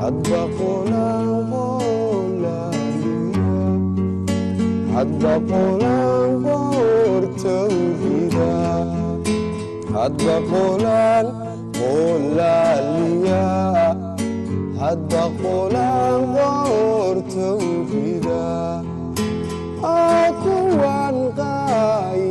Hadba qolaan qoolaaliya, hadba qolaan qoorta u rida, hadba qolaan qoolaaliya, hadba qolaan qoorta u rida, kuwan qaay.